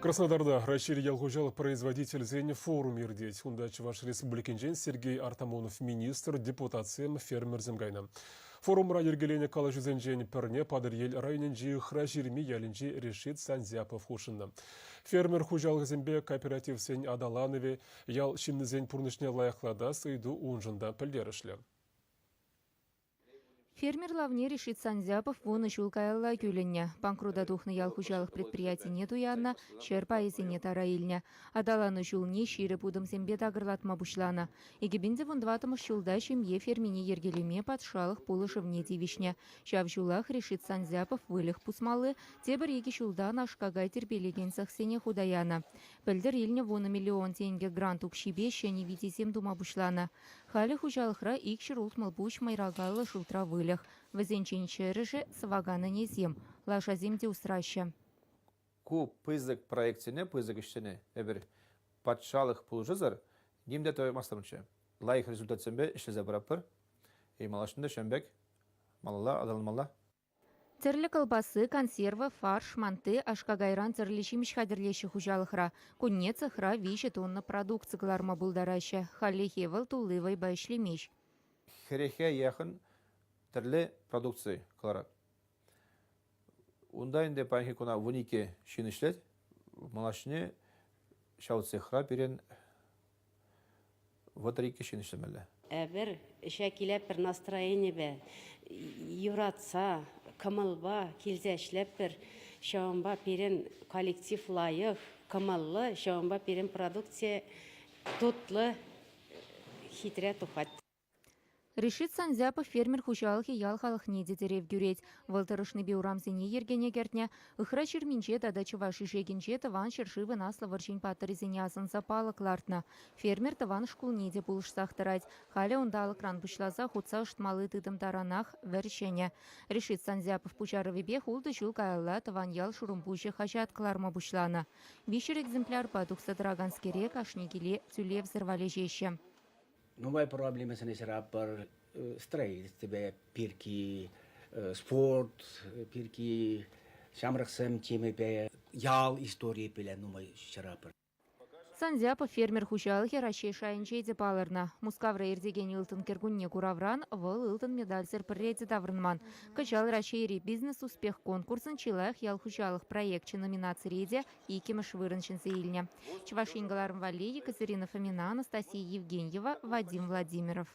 Краснодарта Раҫҫейри ял хуҫалӑх производителӗсен форум иртет. Унта Чӑваш Республикинчен Сергей Артамонов министр, депутатсем, фермерсем кайнӑ. Форумра йӗркеленӗ калаҫусенчен пӗрне Патӑрьел районӗнчи Ыхраҫырми ялӗнчи Решит Санзяпов хутшӑннӑ. Фермер хуҫалӑхӗсемпе кооперативсен аталанӑвӗ ял ҫыннисен пурнӑҫне лайӑхлатас ыйту уншӑн та пӗлтерӗшлӗ. Фермер лавне Решит Санзяпов 10 ҫул каялла кӳлӗннӗ. Панкрута тухнӑ ял хуҫалӑх предприятине туяннӑ, ҫӗр пайӗсене тара илнӗ. Аталану ҫулне ҫирӗп утӑмсемпе такӑрлатма пуҫланӑ. 2014 ҫулта ҫемье фермине йӗркелеме патшалӑх пулӑшӑвне тивӗҫнӗ. Ҫав ҫулах Решит Санзяпов выльӑх пусмалли, тепӗр икӗ ҫултан аш-какай тирпейлекен цехсене хута янӑ. Пӗлтӗр илнӗ 10 миллион тенкӗ грант укҫипе ҫӗнӗ витесем тума пуҫланӑ. Халӗ хуҫалӑхра 260 пуҫ мӑйракаллӑ шултра выльӑх. Вӗсенчен ҫӗрӗшӗ сӑвакан ӗнесем, лашасем те усраҫҫӗ. Ку пысӑк проектсене, пысӑк ӗҫсене эпир патшалӑх пулӑшусӑр ним те тӑваймастӑмччӗ. Лайӑх результатсемпе ӗҫлесе пыратпӑр. И малашне ҫавӑн пек малалла аталанмалла. Тӗрлӗ кӑлпасси, консерва, фарш, манты, аш-какайран тӗрлӗ ҫимӗҫ хатӗрлеҫҫӗ хуҫалӑхра. Кунне цехра 3 тонна продукци кӑларма пултараҫҫӗ. Хальлӗхе вӑл тулли вӑйпа ӗҫлемест. Хӗрӗхе яхӑн тӗрлӗ продукци кӑларать. Унта ӗнтӗ паянхи куна 12 ҫын ӗҫлет. Малашне ҫав цехра пирӗн 32 ҫын ӗҫлемелле. Эпир ӗҫе килетпӗр настроенипе, юратса, кӑмӑлпа килсе ӗҫлетпӗр. Ҫавӑнпа пирӗн коллектив лайӑх, кӑмӑллӑ, ҫавӑнпа пирӗн продукци тутлӑ, хитре тухать. Решит Санзяпов фермер хуҫалӑхӗ ял халӑхне те тӗрев кӳрет. Вӑл тӑрӑшнипе урамсене йӗркене кӗртнӗ. Ыхра Ҫырминче тата Чӑваш Ишекӗнче Тӑван ҫӗршывӑн Аслӑ вӑрҫин паттӑрӗсене асӑнса палӑк лартнӑ. Фермер тӑван шкулне те пулӑшсах тӑрать. Халӗ унта алӑкран пуҫласа хутса ӑшӑтмалли тытӑм таранах вӗр ҫӗнӗ. Решит Санзяпов пуҫарӑвӗпех ултӑ ҫул каялла Тӑван ял шурӑмпуҫӗ хаҫат кӑларма пуҫланӑ. 300 экземплярпа тухса тӑраканскере кашни киле тӳлевсӗр валеҫеҫҫӗ. Нумай проблемӑсене ҫыратпӑр. Строительствопе пирки, спорт пирки, ҫамрӑксем темипе, ял историйӗпе нумай ҫыратпӑр. Санзяпов фермер хуҫалӑхӗ Раҫҫей шайӗнче те палӑрнӑ. Мускавра иртекен Ылтӑн кӗркунне куравран вӑл ылтӑн медальсӗр пӗрре те таврӑнман. Кӑҫал Раҫҫейри Бизнес-успех конкурсӑн чи лайӑх ял хуҫалӑх проекчӗ номинацире те иккӗмӗш вырӑн ҫӗнсе илнӗ. Чӑваш Ен кӑларӑм валли Екатерина Фомина, Анастасия Евгеньева, Вадим Владимиров.